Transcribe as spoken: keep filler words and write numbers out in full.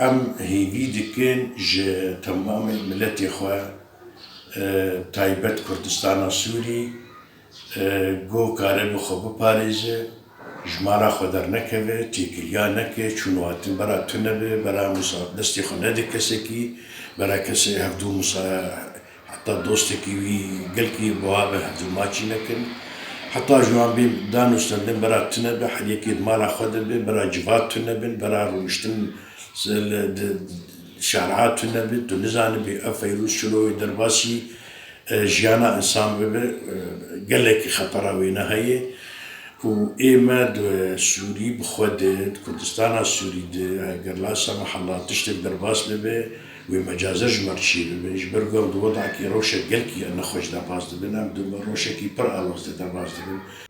Em hêvî dikin ji temamê miletê xwe, e, taybet Kurdistana Sûrî, e, ku kare bi xwe biparêze, ji mala xwe dernekeve, têkiliya neke, çûn û hatin bera tune be, bera musa-, destê xwe nede kesekî, bera kesê hevdû musa-, heta dostekî wî gelkî buha be, hevdû maçî nekin. Heta ji wan bê dan û stendin bera tune be, her yekê di mala xwe de be, bera civat tune bin, bera rûniştin se-, li, di, şari'a tune be, tu nizanibî ev feyrûz çilo wê derbasî, e, jiyana însan bibe, e, gelekî xetera wêne heye. Û ê me di Sûrî bi xwe de, di Kurdistana Sûrî de, eger lasa mehella tiştek derbas bibe, wê mecaze ji me re çêbibe. Ji ber ku em di wedakî rewşek gelkî nexweş derbas dibin, em di rewşekî pir alozde derbas dibin.